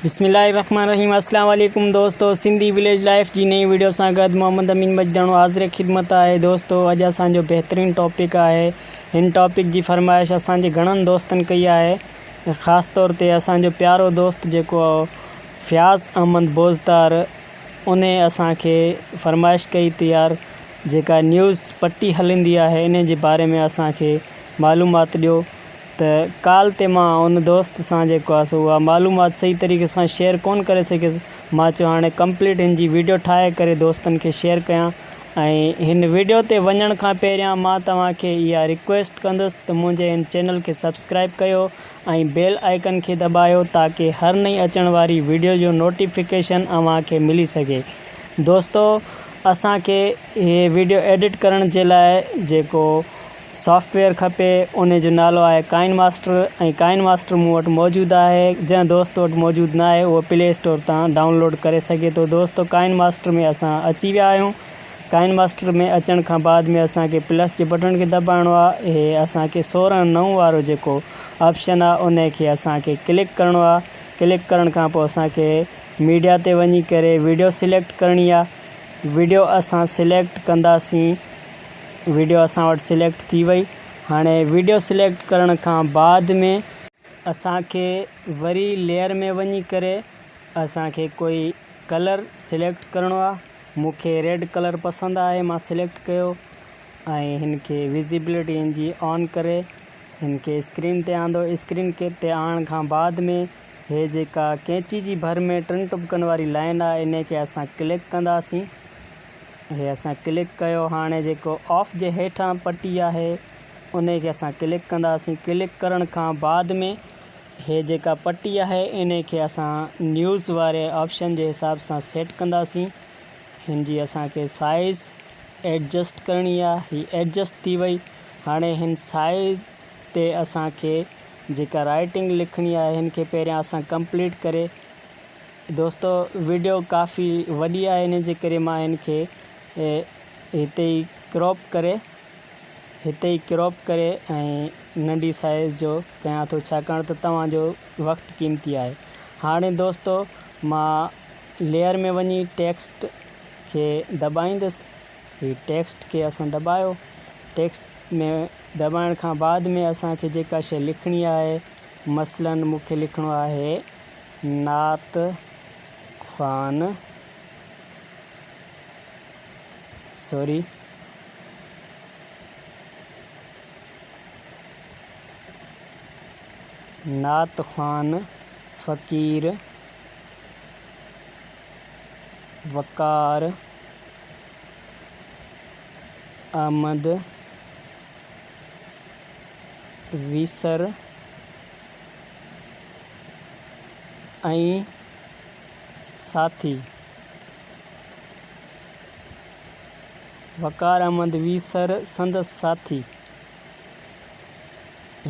بسم الله الرحمن الرحيم اسلام عليڪم دوستو سنڌي وليج لائف جي نئين ويڊيو سان گڏ محمد امين مجداڻو حاضر خدمت آهي دوستو اڄ اسان جو بهترين ٽاپڪ آهي هن ٽاپڪ جي فرمائش اسان جي گهڻن دوستن ڪئي آهي خاص طور تي اسان جو پيارو دوست جيڪو فياض احمد بوزدار انهي اسان کي فرمائش ڪئي ته يار جيڪا نيوز پٽي هلندي آهي انهي جي باري ۾ اسان کي معلومات ڏيو ته ڪال تي مان ان دوست سان جيڪو آهي سو اها معلومات صحيح طريقي سان شيئر ڪونه ڪري سگهيس. مان چيو هاڻي ڪمپليٽ هن جي ويڊيو ٺاهي ڪري دوستن کي شيئر ڪيان ۽ هن ويڊيو تي وڃڻ کان پهريان مان توهان کي اها ريڪويسٽ ڪندس ته منهنجي هن چينل کي سبسڪرائب ڪيو ۽ بيل آئيڪن کي دٻايو تاڪه هر نئين اچڻ واري ويڊيو جو نوٽيفڪيشن اوهان کي ملي سگهي. دوستو اسان کي هي ويڊيو ايڊٽ ڪرڻ جي لاء جيڪو سافٽ ويئر کپي ان جو نالو آهي ڪائن ماسٽر ۽ ڪائن ماسٽر مون وٽ موجود آهي جنهن دوست وٽ موجود نه آهي اهو پلي اسٽور تان ڊائونلوڊ ڪري سگهي ٿو دوستو ڪائن ماسٽر ۾ اسان اچي ويا آهيون ڪائن ماسٽر ۾ اچڻ کان بعد ۾ اسان کي پلس جي بٽڻ کي دٻائڻو آهي هي اسان کي 16 نو وارو جيڪو آپشن آهي ان کي اسان کي ڪلڪ ڪرڻو آهي ڪلڪ ڪرڻ کان پوء اسان کي ميڊيا تي وڃي ڪري ويڊيو سليڪٽ ڪرڻي آهي ويڊيو اسان سليڪٽ ڪنداسين ويڊيو اسان وٽ سليڪٽ ٿي وئي هاڻي ويڊيو سليڪٽ ڪرڻ کان بعد ۾ اسان کي وري ليئر ۾ وڃي ڪري اسان کي ڪوئي ڪلر سليڪٽ ڪرڻو آ مون کي ريڊ ڪلر پسند آهي مان سليڪٽ ڪيو ۽ هن کي وزيبلٽي هن جي آن ڪري هن کي اسڪرين تي آندو اسڪرين تي آڻڻ کان بعد ۾ هي جيڪا ڪينچي جي ڀر ۾ ٽن ٽٻڪن واري لائن آ انهي کي اسان ڪلڪ ڪنداسين هي اسان ڪلڪ ڪيو هاڻي جيڪو آف جي هيٺان پٽي آهي انهي کي اسان ڪلڪ ڪنداسين ڪلڪ ڪرڻ کان بعد ۾ هي جيڪا پٽي آهي انهي کي اسان نيوز واري آپشن جي حساب سان سيٽ ڪنداسين هن جي اسان کي سائز ايڊجسٽ ڪرڻي آهي هي ايڊجسٽ ٿي وئي هاڻي هن سائز تي اسان کي جيڪا رائٽنگ لکڻي آهي هن کي پهريان اسان ڪمپليٽ ڪري دوستو وڊيو ڪافي وڏي آهي ان جي ڪري مان ان کي هتي ئي ڪراپ ڪري هتي ئي ڪراپ ڪري ۽ ننڍي سائز جو ڪيان ٿو ڇاڪاڻ ته توهان جو وقت قيمتي آهي هاڻي دوستو مان ليئر ۾ وڃي ٽيڪسٽ کي دٻائيندس هي ٽيڪسٽ کي اسان دٻايو ٽيڪسٽ ۾ دٻائڻ کان بعد ۾ اسان کي جيڪا شي لکڻي آهي مثلا مون کي لکڻو آهي نعت خوان سوري نعت خوان فقير وقار احمد ويسر ۽ ساٿي وقار احمد ويسر سندس ساٿي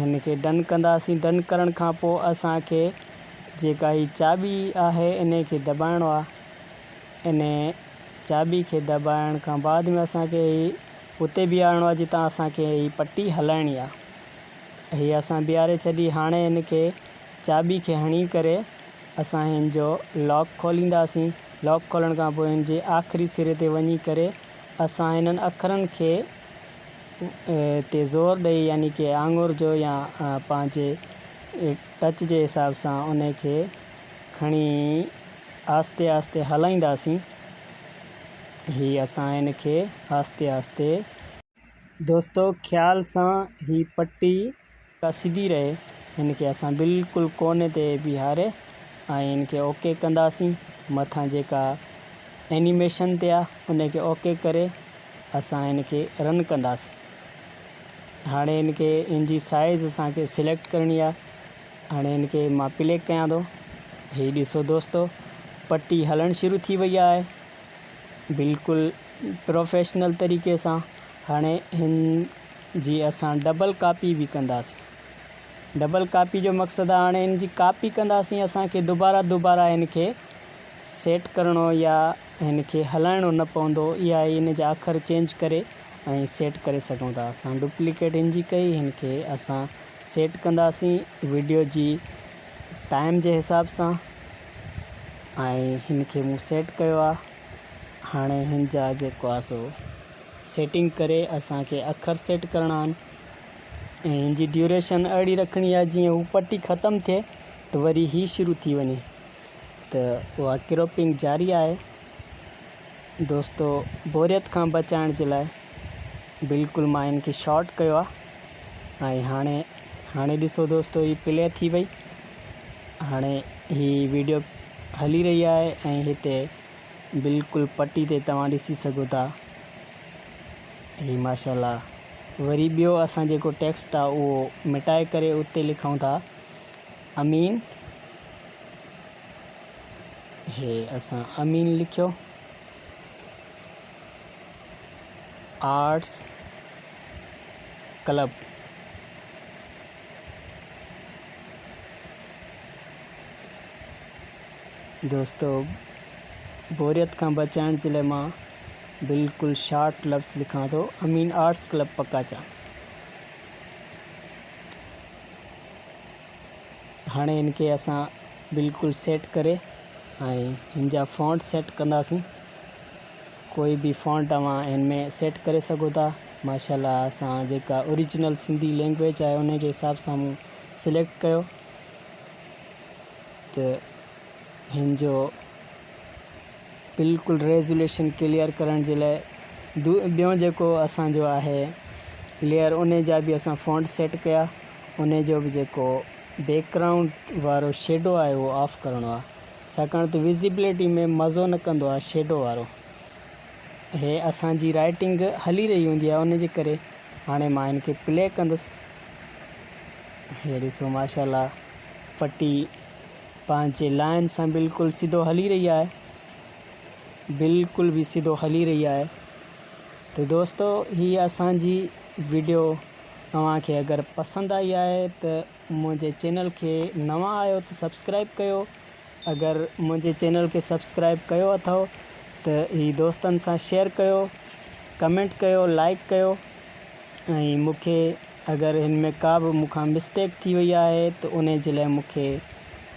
هن کي ڊن ڪنداسين ڊن ڪرڻ کان پوء اسان کي جيڪا هي چاٻي آهي ان کي دٻائڻو آهي ان چاٻي کي دٻائڻ کان بعد ۾ اسان کي هي اتي بيهارڻو آهي جتان اسان کي هي پٽي هلائڻي آهي هي اسان بيهاري ڇڏي هاڻي هن کي چاٻي کي هڻي ڪري اسان هن جو لاڪ کولينداسين لاڪ کولڻ کان پوء هن جي آخري سري تي وڃي ڪري اسان هنن اکرن کي تي زور ڏئي يعني ڪي آڱر جو يا پنهنجي ٽچ جي حساب سان ان کي کڻي آهستي آهستي هلائينداسين هي اسان هن کي آهستي آهستي دوستو خيال سان هي پٽي ڪا سڌي رهي هن کي اسان بلڪل ڪوني تي بيهاري ۽ هن کي اوڪي ڪنداسين مٿان جيڪا اينيميشن تي آ ان کي اوڪي ڪري اسان هن کي رن ڪنداسين هاڻي هن کي هن جي سائز اسان کي سليڪٽ ڪرڻي آ هاڻي هن کي مان پلي ڪيان ٿو هي ڏسو دوستو پٽي هلڻ شروع ٿي وئي آهي بلڪل پروفيشنل طريقي سان هاڻي هن جي اسان ڊبل ڪاپي به ڪنداسين ڊبل ڪاپي جو مقصد آهي هاڻي هن جي ڪاپي ڪنداسين اسان کي دوباره دوباره هن کي سيٽ ڪرڻو يا هن کي هلائڻو نه پوندو اها ئي هن جا اکر چينج ڪري ۽ سيٽ ڪري سگهون ٿا اسان ڊپليڪيٽ هن جي ڪئي هن کي اسان سيٽ ڪنداسين ويڊيو جي ٽائيم جي حساب سان. ۽ هن کي مون سيٽ ڪيو آ هاڻي هن جا جيڪو آ سو سيٽنگ ڪري اسان کي اکر سيٽ ڪرڻا آهن ۽ هن جي ڊيوريشن اهڙي رکڻي آ جيئن هو پٽي ختم ٿئي ته وري هي شروع ٿي وڃي ته اها ڪروپنگ جاري آهي دوستو بوريت کان بچائڻ جي لاء بلڪل مان ان کي شارٽ ڪيو آ ۽ هاڻي هاڻي ڏسو دوستو هي پلي ٿي وئي هاڻي هي ويڊيو هلي رهي آهي ۽ هتي بلڪل پٽي تي توهان ڏسي سگهو ٿا هي ماشاءالله وري ٻيو اسان جيڪو ٽيڪسٽ آ اهو مٽائي ڪري اتي لکون ٿا امين هي اسان امين لکيو آرٽس ڪلب دوستو بوريت کان بچائڻ جي لاء مان بلڪل شارٽ لفظ لکان ٿو امين آرٽس ڪلب پڪاچا هاڻي هن کي اسان بلڪل سيٽ ڪري ۽ هن جا فونٽ سيٽ ڪنداسين ڪوئي به فونٽ اوهان هن ۾ سيٽ ڪري سگهو ٿا ماشاءالله اسان جيڪا اوريجنل سنڌي لينگويج آهي ان جي حساب سان مون سليڪٽ ڪيو ته هن جو بلڪل ريزوليشن ڪليئر ڪرڻ جي لاء ٻيو جيڪو اسان جو آهي ليئر ان جا به اسان فونٽ سيٽ ڪيا ان جو به جيڪو بيڪ گرائونڊ وارو شيڊو آهي اهو آف ڪرڻو آهي ڇاڪاڻ ته وزيبلٽي ۾ مزو نه ڪندو آهي شيڊو وارو هي اسان جي رائٽنگ هلي رهي هوندي آهي ان جي ڪري هاڻي مان هن کي پلي ڪندس هي ڏسو ماشاءالله پٽي پنهنجي لائن سان بلڪل سڌو هلي رهي آهي بلڪل به سڌو هلي رهي آهي ته دوستو هي اسان جي ويڊيو اوهان کي اگر پسند آئي آهي ته منهنجي چينل کي نوان آهيو ته سبسڪرائب ڪيو اگر منهنجي چينل کي سبسڪرائب ڪيو اٿو ته هي دوستن سان شيئر ڪيو ڪمينٽ ڪيو لائڪ ڪيو ۽ مون کي اگر هن ۾ ڪا به مون کان مسٽيڪ ٿي وئي آهي ته ان جي لاء مون کي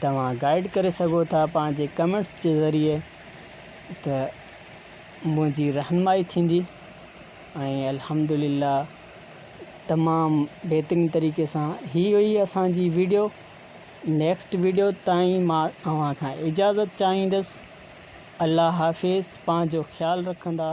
توهان گائيڊ ڪري سگهو ٿا پنهنجي ڪمينٽس جي ذريعي ته منهنجي رهنمائي ٿيندي ۽ الحمد لله تمام بهترين طريقي سان هي هئي اسان جي ويڊيو نيڪسٽ ويڊيو تائين مان اوهان کان اجازت چاهيندس الله حافظ پنهنجو خيال رکندا.